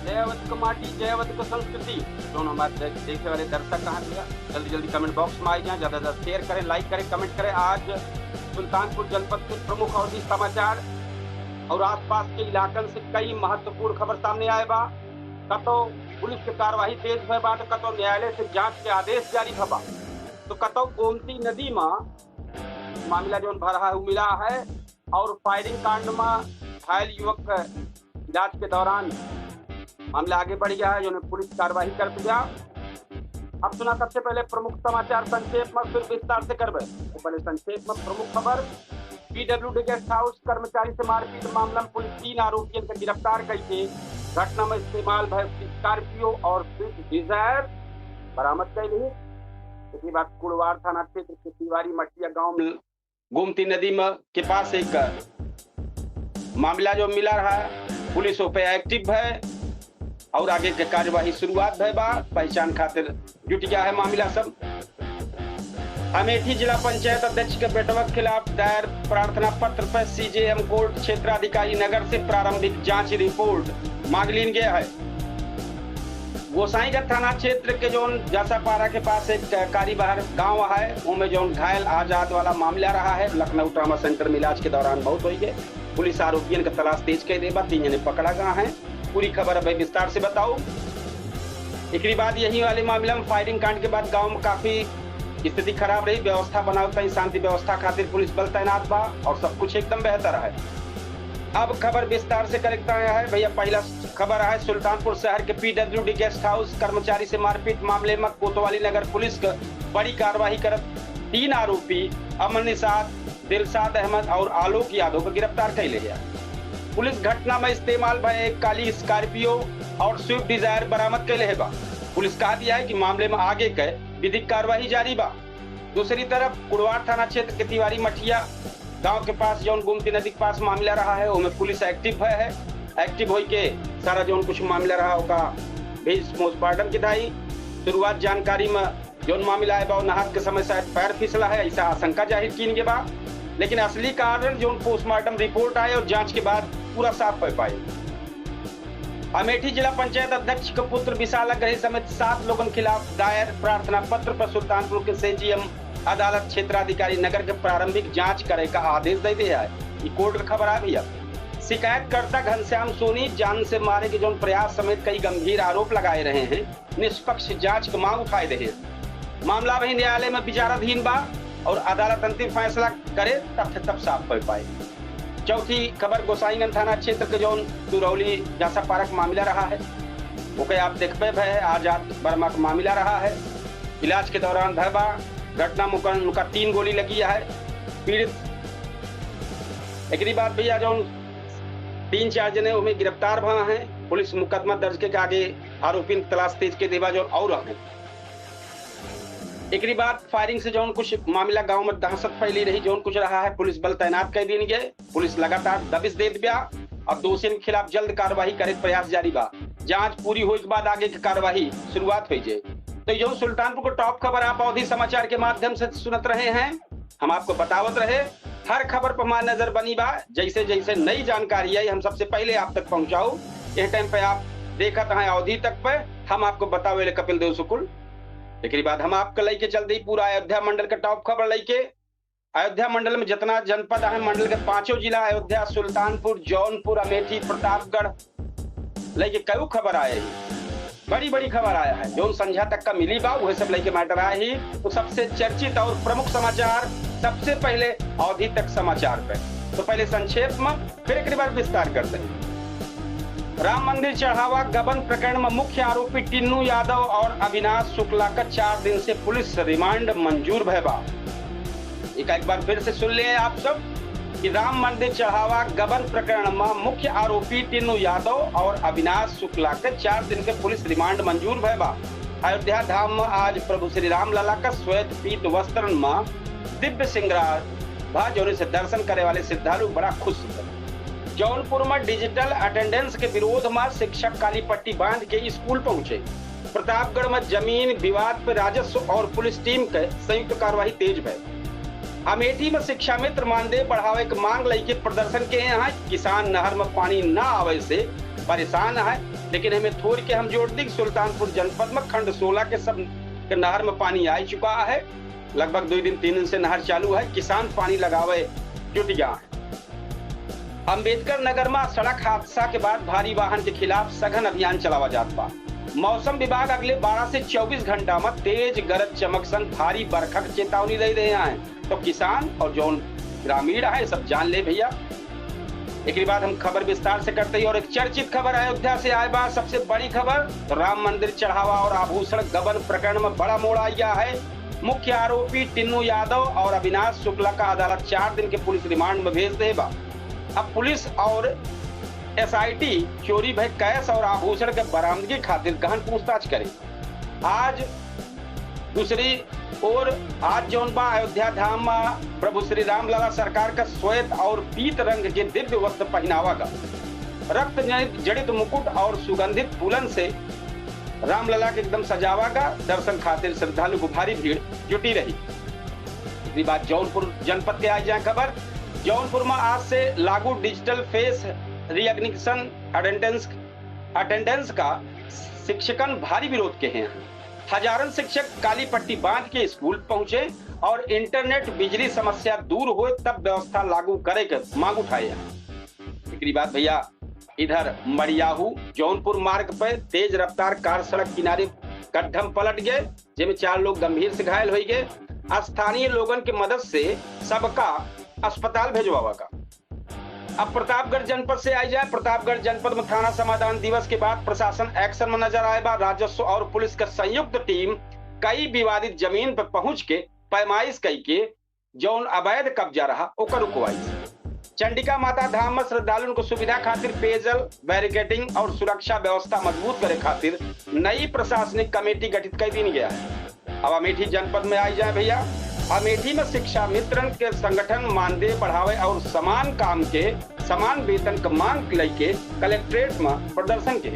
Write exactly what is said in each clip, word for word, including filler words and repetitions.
जय अवध क माटी, जय अवध क संस्कृति। जौन हमारे दे-, देखे वाले दर्शक कहाँ भैया, जल्दी जल्दी comment box में आ जाए, ज्यादा से ज्यादा share करें, like करें, comment करें। आज सुल्तानपुर जनपद के प्रमुख अवधी समाचार और आसपास के इलाकन से कई महत्वपूर्ण खबर सामने आए बा। कतो पुलिस के कार्यवाही तेज भय बा, तो कतो न्यायालय से जांच के आदेश जारी भय बा, तो कतो गोमती नदी में मामला जौन भरहा है, उ मिला है और firing कांड में घायल युवक के इलाज के दौरान मामला आगे बढ़ गया है, जौन पुलिस कार्यवाही कर दिया। अब सुना सबसे पहले प्रमुख समाचार संक्षेप में, फिर विस्तार से करबे। तो पहले संक्षेप में प्रमुख खबर, पीडब्ल्यूडी गेस्ट हाउस कर्मचारी से मारपीट मामला में पुलिस तीन आरोपियन के गिरफ्तार करके घटना में इस्तेमाल भय स्कॉर्पियो और स्विफ्ट डिजायर बरामद कर ली। इसके बाद कुड़वार थाना क्षेत्र के तिवारी मठिया गांव में गोमती नदी में के पास एक मामला जो मिला रहा, पुलिस वो पे एक्टिव है और आगे के कार्यवाही शुरुआत भय बा। पहचान खातिर जुट गया है मामला सब। अमेठी जिला पंचायत अध्यक्ष के बेटवा के खिलाफ दायर प्रार्थना पत्र पर सीजेएम कोर्ट क्षेत्राधिकारी नगर से प्रारंभिक जांच रिपोर्ट मांग लीन गया है। गोसाईगंज थाना क्षेत्र के जौन जासापारा के पास एक कारीबहर गांव है, ओमे जौन घायल आजाद वाला मामला रहा है, लखनऊ ट्रामा सेंटर में इलाज के दौरान मौत हुई है। पुलिस आरोपियन का तलाश तेज कर देबा, तीन जने पकड़ा गया है। पूरी खबर अभी विस्तार से बताओ। एकरी बाद यही वाले मामला में firing कांड के बाद गांव में काफी स्थिति खराब रही। व्यवस्था बनावे ताई शांति व्यवस्था खातिर पुलिस बल तैनात बा और सब कुछ एकदम बेहतर है। अब खबर विस्तार से करेक्ट आया है भैया। पहला खबर है सुल्तानपुर शहर के पीडब्ल्यूडी गेस्ट हाउस कर्मचारी से मारपीट मामले में कोतवाली नगर पुलिस के बड़ी कार्रवाई करत तीन आरोपी अमन निषाद, दिलशाद अहमद और आलोक यादव को गिरफ्तार कर ले गया। पुलिस घटना में इस्तेमाल भय एक काली स्कॉर्पियो और स्विफ्ट डिजायर बरामद कर ले बा। पुलिस कहा दिया है कि मामले में आगे के विधिक कार्रवाई जारी बा। दूसरी तरफ कुड़वार थाना क्षेत्र के तिवारी मठिया गांव के पास जौन गोमती नदी के पास मामला रहा है, ओमे पुलिस एक्टिव है, है। एक्टिव होई के सारा जौन कुछ मामला रहा ओका भेज पोस्टमार्टम के दाई। शुरुआत जानकारी में जौन मामला है बा, नहात के समय शायद पैर फिसला है, ऐसा आशंका जाहिर कीन के बा, लेकिन असली कारण जौन पोस्टमार्टम रिपोर्ट आए और जांच के बाद पूरा साफ हो पाए। अमेठी जिला पंचायत अध्यक्ष के पुत्र विशाल अग्रही समेत सात लोगन खिलाफ दायर प्रार्थना पत्र पर सुल्तानपुर के सीजेएम अदालत क्षेत्राधिकारी नगर के प्रारंभिक जांच करे का आदेश दे दिया है। ये कोर्ट का खबर आ गया। शिकायतकर्ता घनश्याम सोनी जान से मारे के जौन प्रयास समेत कई गंभीर आरोप लगाए रहे हैं, निष्पक्ष जांच की मांग उठाए रहे हैं। मामला अभी न्यायालय में विचाराधीन बा और अदालत अंतिम फैसला करे, तथ्य तब साफ हो पाए। चौथी खबर गोसाईगंज थाना क्षेत्र के जौन तुरौली जासापारा के मामला रहा है, ओके आप देखबे भय आजाद वर्मा का मामला रहा है। इलाज के दौरान भय बा घटना में उनका तीन गोली लगी है। पीड़ित एकरी बाद भैया जौन तीन चार जने ओमे गिरफ्तार भा हैं। पुलिस मुकदमा दर्ज के आगे आरोपी की तलाश तेज के देबा जौन और हैं। एकरी बाद firing से जौन कुछ मामला गांव में दहशत फैली रही, जौन कुछ रहा है, पुलिस बल तैनात कर दीन गए। पुलिस लगातार दबिश देत बा और दोषियन के खिलाफ जल्द कार्रवाई करे के प्रयास जारी बा। जांच पूरी होए के बाद आगे की कार्रवाई शुरुआत हो जाए। तो यह सुल्तानपुर को टॉप खबर आप अवधी समाचार के माध्यम से सुनत रहे हैं। हम आपको बतावत रहे, हर खबर पर हमार नजर बनी बा। जैसे जैसे नई जानकारी आई, हम सबसे पहले आप तक पहुंचाऊ। यह टाइम पे आप देखत हैं अवधी तक पे, हम आपको बतावे ले कपिल देव शुक्ल। एकरी बाद हम आपके लेके चल दी पूरा अयोध्या मंडल का टॉप खबर लेके। अयोध्या मंडल में जितना जनपद है, मंडल के पांचों जिला अयोध्या, सुल्तानपुर, जौनपुर, अमेठी, प्रतापगढ़ लेके कई खबर आए हैं। बड़ी बड़ी खबर आया है, जौन संझा तक का मिली बा, वह सब लेके मैटर आए ही। तो सबसे चर्चित और प्रमुख समाचार सबसे पहले अवधी तक समाचार पे। तो पहले संक्षेप में, फिर एक बार विस्तार करते हैं। राम मंदिर चढ़ावा गबन प्रकरण में मुख्य आरोपी टिन्नू यादव और अविनाश शुक्ला का चार दिन से पुलिस रिमांड मंजूर भय बा। एक, एक बार फिर से सुन ले आप सब कि राम मंदिर चढ़ावा गबन प्रकरण में मुख्य आरोपी टिन्नू यादव और अविनाश शुक्ला के चार दिन के पुलिस रिमांड मंजूर भय बा। अयोध्या धाम में आज प्रभु श्री राम लला का श्वेत पीत वस्त्रन में दिव्य श्रृंगार भा, जौने से दर्शन करे वाले श्रद्धालु बड़ा खुश हुए। जौनपुर में डिजिटल अटेंडेंस के विरोध में शिक्षक काली पट्टी बांध के स्कूल पहुंचे। प्रतापगढ़ में जमीन विवाद पर राजस्व और पुलिस टीम के संयुक्त कार्रवाई तेज भय। अमेठी में शिक्षा मित्र मानदेय बढ़ावे के मांग लेके प्रदर्शन के यहाँ किसान नहर में पानी न आवे से परेशान है, लेकिन एमे थोड़ के हम जोड़ दी कि सुल्तानपुर जनपद में खंड सोलह के सब के नहर में पानी आ चुका है। लगभग दो दिन, तीन दिन से नहर चालू है, किसान पानी लगावे जुट गया है। अंबेडकर नगर में सड़क हादसा के बाद भारी वाहन के खिलाफ सघन अभियान चलावा जात बा। मौसम विभाग अगले बारह से चउबीस घंटा में तेज गरज चमक संग भारी बरखा के चेतावनी दे रहे हैं, तो किसान और जौन ग्रामीण है, सब जान ले भैया। एकरी बाद हम खबर विस्तार से करते ही और एक चर्चित खबर अयोध्या से आए बा। सबसे बड़ी खबर, राम मंदिर चढ़ावा और आभूषण गबन प्रकरण में बड़ा मोड़ आ गया है। मुख्य आरोपी टिन्नू यादव और अविनाश शुक्ला का अदालत चार दिन के पुलिस रिमांड में भेज दे बा। अब पुलिस और एसआईटी चोरी भय कैश और आभूषण के बरामदगी खातिर गहन पूछताछ करे। आज दूसरी ओर आज जौन बा अयोध्या धाम में प्रभु श्री रामलला सरकार का श्वेत और पीत रंग के दिव्य वस्त्र पहनावा गा। रक्त जड़ित, जड़ित मुकुट और सुगंधित फूलन से रामलला के एकदम सजावा गा। दर्शन खातिर श्रद्धालु को भारी भीड़ जुटी रही। एकरी बाद जौनपुर जनपद के आई जाए खबर। जौनपुर में आज से लागू digital face recognition attendance, attendance का शिक्षकन भारी विरोध के हैं। हजारन शिक्षक काली पट्टी बांध के स्कूल पहुंचे और इंटरनेट बिजली समस्या दूर होए तब व्यवस्था लागू करे के मांग उठाए हैं। एकरी बाद भैया इधर मड़ियाहू जौनपुर मार्ग पे तेज रफ्तार कार सड़क किनारे गड्ढम पलट गए, जेमे चार लोग गंभीर से घायल होइ गए। स्थानीय लोगन के मदद से सबका अस्पताल भेजवावा का। अब प्रतापगढ़ जनपद से आई जाए। प्रतापगढ़ जनपद में थाना समाधान दिवस के बाद प्रशासन एक्शन में नजर आए बा। राजस्व और पुलिस का संयुक्त टीम कई विवादित जमीन पर पहुंच के पैमाइश कई के जौन अवैध कब्जा रहा ओकर रुकवाई। चंडिका माता धाम में श्रद्धालुन को सुविधा खातिर पेयजल, बैरिकेडिंग और सुरक्षा व्यवस्था मजबूत करे खातिर नई प्रशासनिक कमेटी गठित कर दीन गया है। अब अमेठी जनपद में आई जाए भैया। अमेठी में शिक्षा मित्रन के संगठन मानदेय बढ़ावे और समान काम के समान वेतन के मांग लेके कलेक्ट्रेट में प्रदर्शन के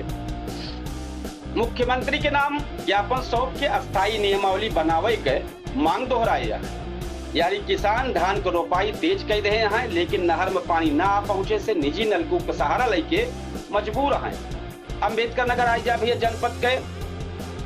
मुख्यमंत्री के नाम ज्ञापन सौंप के अस्थायी नियमावली बनावे के मांग दोहराए है। यानी किसान धान के रोपाई तेज कर रहे हैं, लेकिन नहर में पानी ना आ पहुंचे से निजी नलकूप का सहारा लेके मजबूर हैं। अंबेडकर नगर आई जा भैया जनपद के,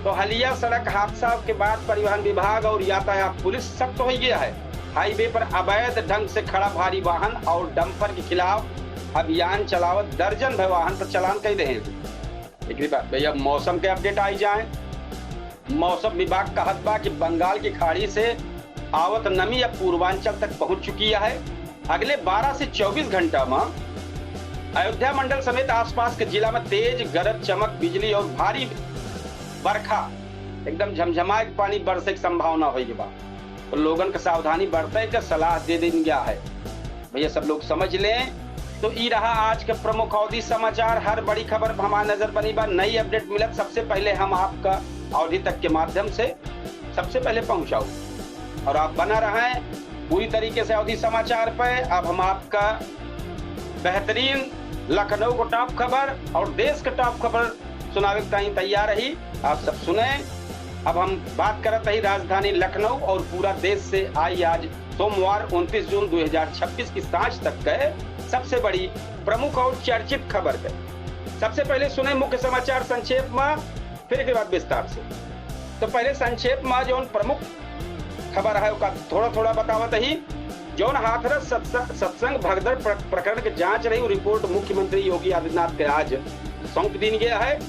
तो हलिया सड़क हादसा के बाद परिवहन विभाग और यातायात पुलिस सख्त हो गया है। हाईवे पर अवैध ढंग से खड़ा भारी वाहन और डंपर के खिलाफ अभियान चलावत दर्जन भर वाहन पर चालान कर रहे हैं। एकरी बाद भैया मौसम के अपडेट आई जाए। मौसम विभाग कहत बा कि बंगाल की खाड़ी से आवत नमी अब पूर्वांचल तक पहुंच चुकी है। अगले बारह से चउबीस घंटा में अयोध्या मंडल समेत आसपास के जिला में तेज गरज, चमक, बिजली और भारी बरखा, एकदम झमझमाए के पानी बरसे के संभावना होई बा। तो लोगन के सावधानी बरते के सलाह दे दीन गया है। भैया सब लोग समझ लें। तो ई रहा आज के प्रमुख अवधी समाचार। हर बड़ी खबर पर हमार नजर बनी बा। नई अपडेट मिलत सबसे पहले हम आपका अवधी तक के माध्यम से सबसे पहले पहुंचाऊ और आप बना रहें पूरी तरीके से अवधी समाचार पे। अब हम आपका बेहतरीन लखनऊ को टॉप खबर और देश के टॉप खबर सुनावे के ताईं तैयार रही। आप सब सुने। अब हम बात करत रही राजधानी लखनऊ और पूरा देश से आई आज सोमवार उनतीस जून दो हज़ार छब्बीस की सांझ तक के सबसे बड़ी प्रमुख और चर्चित खबर के। सबसे पहले सुने मुख्य समाचार संक्षेप में, फिर एकरे बाद विस्तार से। तो पहले संक्षेप में जौन प्रमुख खबर है ओका थोड़ा थोड़ा बतावत ही। जौन हाथरस सत्स-, सत्संग भगदड़ प्र-, प्रकरण के जांच रही, वो रिपोर्ट मुख्यमंत्री योगी आदित्यनाथ के आज सौंप दीन गया है।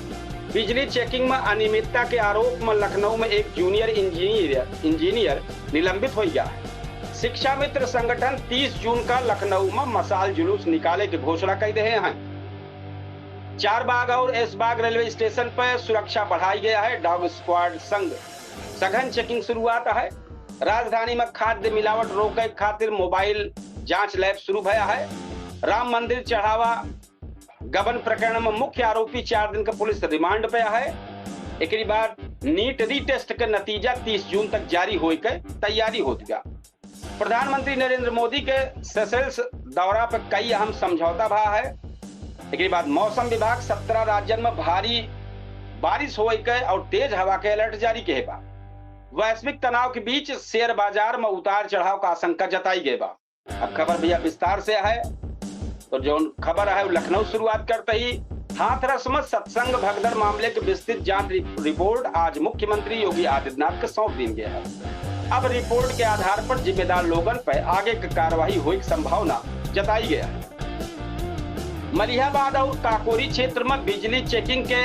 बिजली चेकिंग में अनियमितता के आरोप में लखनऊ में एक जूनियर इंजीनियर, इंजीनियर निलंबित हो गया है। शिक्षा मित्र संगठन तीस जून का लखनऊ में मशाल जुलूस निकाले के घोषणा कर रहे हैं। चारबाग और ऐशबाग रेलवे स्टेशन पर सुरक्षा बढ़ाई गया है। डॉग स्क्वाड संग सघन चेकिंग शुरुआत है। राजधानी में खाद्य मिलावट रोके खातिर मोबाइल जांच लैब शुरू भया है। राम मंदिर चढ़ावा गबन प्रकरण में मुख्य आरोपी चार दिन का पुलिस रिमांड पे है। एकरी बाद नीट रीटेस्ट के नतीजा तीस जून तक जारी होए के तैयारी होत बा। प्रधानमंत्री नरेंद्र मोदी के सेशेल्स दौरा पे कई अहम समझौता भा है। एकरी बाद मौसम विभाग सत्रह राज्यन में भारी बारिश होए के और तेज हवा के अलर्ट जारी किहे बा। वैश्विक तनाव के बीच शेयर बाजार में उतार चढ़ाव का आशंका जताई गई बा। अब खबर भैया विस्तार से है, तो जौन खबर है वो लखनऊ शुरुआत करते ही। हाथरस में सत्संग भगदड़ मामले के विस्तृत जांच रि-, रिपोर्ट आज मुख्यमंत्री योगी आदित्यनाथ के सौंप दीन गया है। अब रिपोर्ट के आधार पर जिम्मेदार लोगन पर आगे की कार्रवाई होए की संभावना जताई गया है। मलिहाबाद और काकोरी क्षेत्र में बिजली चेकिंग के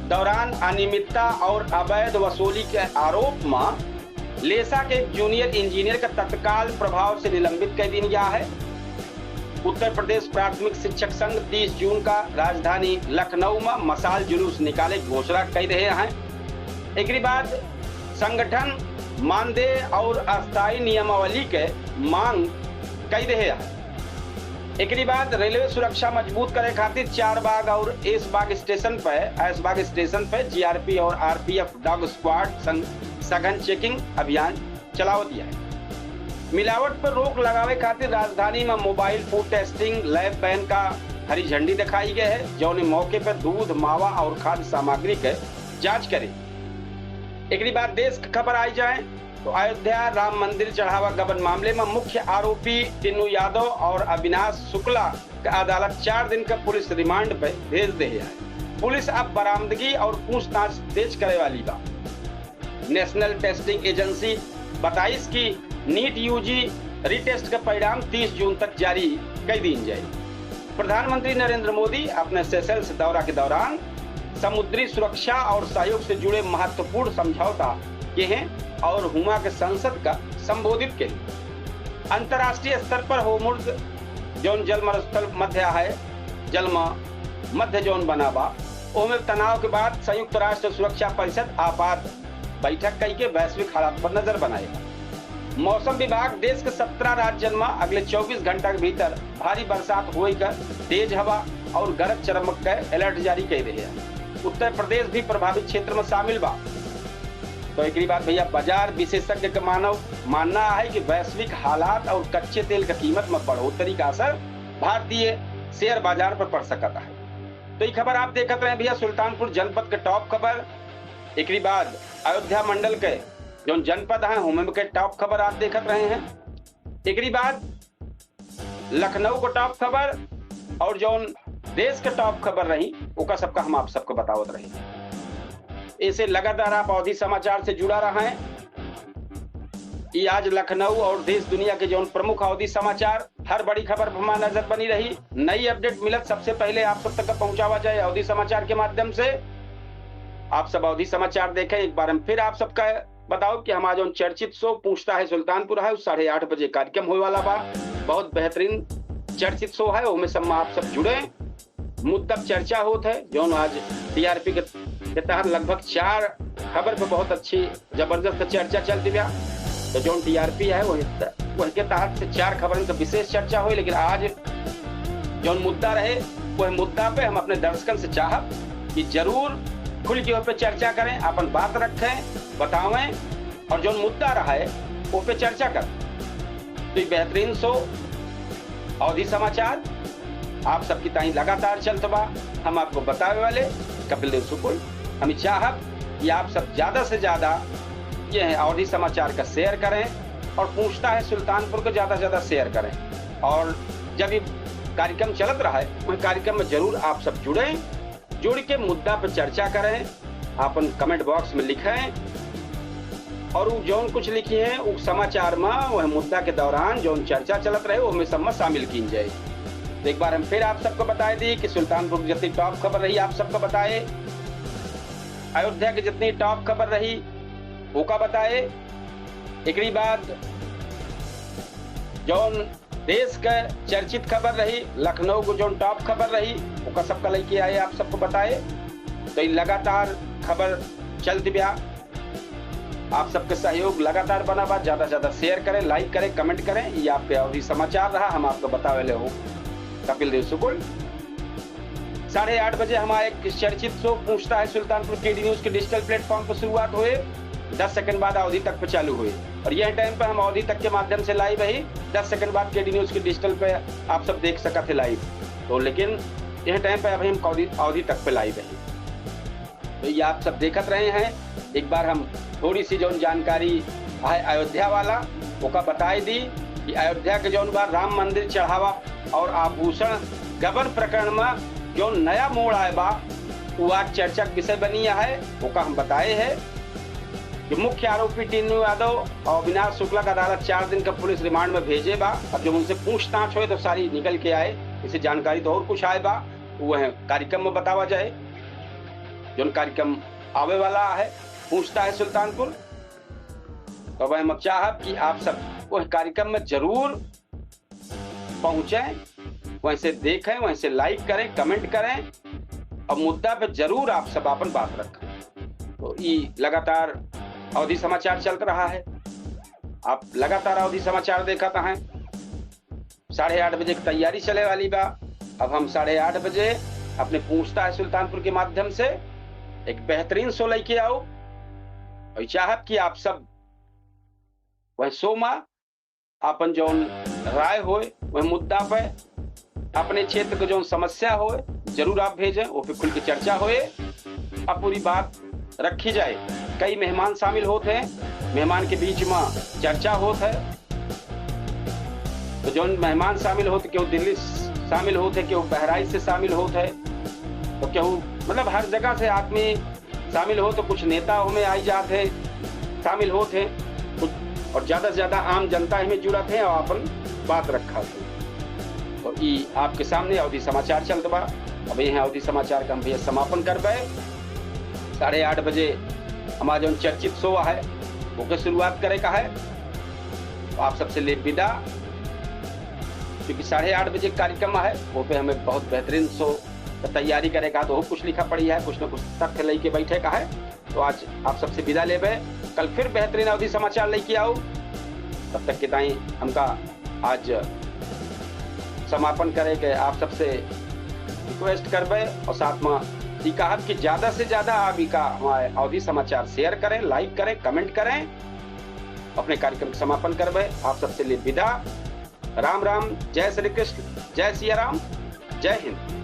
दौरान अनियमितता और अवैध वसूली के आरोप में लेसा के एक जूनियर इंजीनियर का तत्काल प्रभाव से निलंबित कर दीन गया है। उत्तर प्रदेश प्राथमिक शिक्षक संघ तीस जून का राजधानी लखनऊ में मशाल जुलूस निकाले घोषणा कर रहे हैं। एकरी बाद संगठन मानदेय और अस्थायी नियमावली के मांग कर रहे हैं। एकरी बाद रेलवे सुरक्षा मजबूत करे खातिर चार बाग और ऐशबाग स्टेशन पे, ऐशबाग स्टेशन पे जीआरपी और आरपीएफ डॉग स्क्वाड संग सघन चेकिंग अभियान चलावत है। मिलावट पर रोक लगावे खातिर राजधानी में mobile food testing lab van का हरी झंडी दिखाई गई है, जौने मौके पर दूध, मावा और खाद्य सामग्री के जांच करे। एकरी बाद देश की खबर आई जाए तो अयोध्या राम मंदिर चढ़ावा गबन मामले में मुख्य आरोपी टिन्नू यादव और अविनाश शुक्ला का अदालत चार दिन का पुलिस रिमांड पे भेज दे है। पुलिस अब बरामदगी और पूछताछ तेज करे वाली बा। नेशनल टेस्टिंग एजेंसी बताइस कि नीट यूजी रीटेस्ट का परिणाम तीस जून तक जारी कर दीन जाए। प्रधानमंत्री नरेंद्र मोदी अपने सेशल्स दौरा के दौरान समुद्री सुरक्षा और सहयोग से जुड़े महत्वपूर्ण समझौता के हैं और हुआ के संसद का संबोधित के। अंतर्राष्ट्रीय स्तर पर होर्मुज जौन जलमरुस्थल मध्य है, जलमा मध्य जौन बना बा, ओमे तनाव के बाद संयुक्त राष्ट्र सुरक्षा परिषद आपात बैठक कई के वैश्विक हालात पर नजर बनाएगा। मौसम विभाग देश के सत्रह राज्यन में अगले चउबीस घंटा के भीतर भारी बरसात होए का, तेज हवा और गरज चमक का अलर्ट जारी कर रहे हैं। उत्तर प्रदेश भी प्रभावित क्षेत्र में शामिल बा। तो एकरी बाद भैया, बाजार विशेषज्ञ के मानव मानना है कि वैश्विक हालात और कच्चे तेल का कीमत में बढ़ोतरी का असर भारतीय शेयर बाजार पर पड़ सकता है। तो ये खबर आप देखत रहे भैया सुल्तानपुर जनपद के टॉप खबर। एकरी बाद अयोध्या मंडल के जौन जनपद हैं, ओमे के टॉप खबर आप देखत रहे हैं। एकरी बाद लखनऊ को टॉप खबर और जौन देश के टॉप खबर रही, ओका सबका हम आप सबको बतावत रही। ऐसे लगातार आप अवधी समाचार से जुड़ा रहें। ई आज लखनऊ और देश दुनिया के जौन प्रमुख अवधी समाचार, हर बड़ी खबर पर हमार नजर बनी रही। नई अपडेट मिलत सबसे पहले आप सब तक पहुंचावा जाए अवधी समाचार के माध्यम से। आप सब अवधी समाचार देखें। एक बार हम फिर आप सबका बताओ कि हमारा जौन चर्चित शो पूछता है सुल्तानपुर है, उ साढ़े आठ बजे कार्यक्रम होए वाला बा। बहुत बेहतरीन चर्चित शो है, ओमे सब में आप सब जुड़े। मुद्दा पे चर्चा होत है, जौन आज टीआरपी के, के तहत लगभग चार खबर पे बहुत अच्छी जबरदस्त चर्चा चलती बा। तो जौन टीआरपी है, वही त-, वही के तहत से चार खबरन का विशेष चर्चा हुई, लेकिन आज जौन मुद्दा रहे, वह मुद्दा पे हम अपने दर्शकन से चाहब कि जरूर खुल के ओह पे चर्चा करें, अपन बात रखें, बतावें और जौन मुद्दा रहा है, ओह पे चर्चा करें। तो ये बेहतरीन शो अवधी समाचार आप सबकी ताईं लगातार चलत बा। हम आपको बतावे वाले कपिल देव शुक्ल, हम चाहब कि आप सब ज्यादा से ज्यादा ये अवधी समाचार का शेयर करें और पूछता है सुल्तानपुर को ज्यादा से ज्यादा शेयर करें। और जब ये कार्यक्रम चलत रहा है, वह कार्यक्रम में जरूर आप सब जुड़ें, जुड़ के मुद्दा पर चर्चा करें, अपन कमेंट बॉक्स में लिखें और उ जौन कुछ लिखी हैं, उ समाचार में वह मुद्दा के दौरान जौन चर्चा चलत रहे, ओमे सब में शामिल कीन जाए। तो एक बार हम फिर आप सबको बताए दी कि सुल्तानपुर की जितनी टॉप खबर रही, आप सबको बताए, अयोध्या की जितनी टॉप खबर रही, ओका बताए। एकरी बाद जौन देश के चर्चित खबर रही, लखनऊ को जौन टॉप खबर रही, ओका सबका लेके आए, आप सबको बताए। तो ये लगातार खबर चलत बा। आप सबके सहयोग लगातार बना बा, ज्यादा से ज्यादा शेयर करें, लाइक करें, कमेंट करें। ये आपके अवधी समाचार रहा, हम आपको बतावे ले हो कपिल देव शुक्ल। साढ़े आठ बजे हमारा एक चर्चित शो पूछता है सुल्तानपुर केडी न्यूज के डिजिटल प्लेटफॉर्म पर शुरुआत हुए, दस सेकंड बाद अवधी तक पे चालू हुए और यह टाइम पे हम अवधी तक के माध्यम से लाइव है, दस सेकंड बाद केडी न्यूज के डिजिटल पे आप सब देख सकत है लाइव। तो लेकिन यह टाइम पे अभी हम अवधी, अवधी तक पे लाइव है। तो ये आप सब देखत रहे हैं, एक बार हम थोड़ी सी जौन जानकारी है अयोध्या वाला, ओका बताए दी कि अयोध्या के जौन बा राम मंदिर चढ़ावा और आभूषण गबन प्रकरण में जो नया मोड़ आए बा, वो आज चर्चा के विषय बनी है, ओका हम बताए है कि मुख्य आरोपी टीनू यादव और अविनाश शुक्ला का अदालत चार दिन का पुलिस रिमांड में भेजे बा। अब जब उनसे पूछताछ होए तो सारी निकल के आए, इसे जानकारी तो और कुछ आए बा, वह कार्यक्रम में बतावा जाए। जौन कार्यक्रम आवे वाला है, पूछता है सुल्तानपुर, तो वह हम चाहब कि आप सब वह कार्यक्रम में जरूर पहुंचें, वहीं से देखें, वहीं से like करें, comment करें और मुद्दा पे जरूर आप सब अपन बात रखें। तो ई लगातार अवधी समाचार चलत रहा है, आप लगातार अवधी समाचार देखत हैं। साढ़े आठ बजे की तैयारी चले वाली बा। अब हम साढ़े आठ बजे अपने पूछता है सुल्तानपुर के माध्यम से एक बेहतरीन शो लेके आओ और चाहब कि आप सब वह शो में अपन जौन राय होए, वह मुद्दा पे अपने क्षेत्र के जौन समस्या होए, जरूर आप भेजें, वो पे खुल के चर्चा होए, अब पूरी बात रखी जाए। कई मेहमान शामिल होत हैं, मेहमान के बीच में चर्चा होत है। तो जौन मेहमान शामिल होत, केहू दिल्ली से शामिल होत है, केहू बहराइच से शामिल होत है, तो केहू, मतलब, हर जगह से आदमी शामिल होत, तो कुछ नेता हमें आई जात है, शामिल होत हैं, कुछ, और ज्यादा से ज्यादा आम जनता हमें जुड़त है और अपन बात रखत है। तो ई आपके सामने अवधी समाचार चलत बा। अब यह अवधी समाचार का हम भैया समापन करबे। साढ़े आठ बजे हमारा जौन चर्चित शो है, ओके शुरुआत करे का है। तो आप सबसे ले विदा, क्योंकि साढ़े आठ बजे कार्यक्रम है, वो पे हमें बहुत बेहतरीन शो का तैयारी करे का, तो कुछ लिखा पड़ी है, कुछ न कुछ तथ्य लेके बैठे का है। तो आज आप सबसे विदा लेबे, कल फिर बेहतरीन अवधी समाचार लेके आओ। तब तक के ताई हमका आज समापन करे के आप सबसे रिक्वेस्ट करबे और साथ में ई कहब कि ज्यादा से ज्यादा आप ई का हमारे अवधी समाचार शेयर करें, like करें, comment करें। अपने कार्यक्रम के समापन करबे। आप सबसे लिए विदा। राम राम, जय श्री कृष्ण, जय सिया राम, जय हिंद।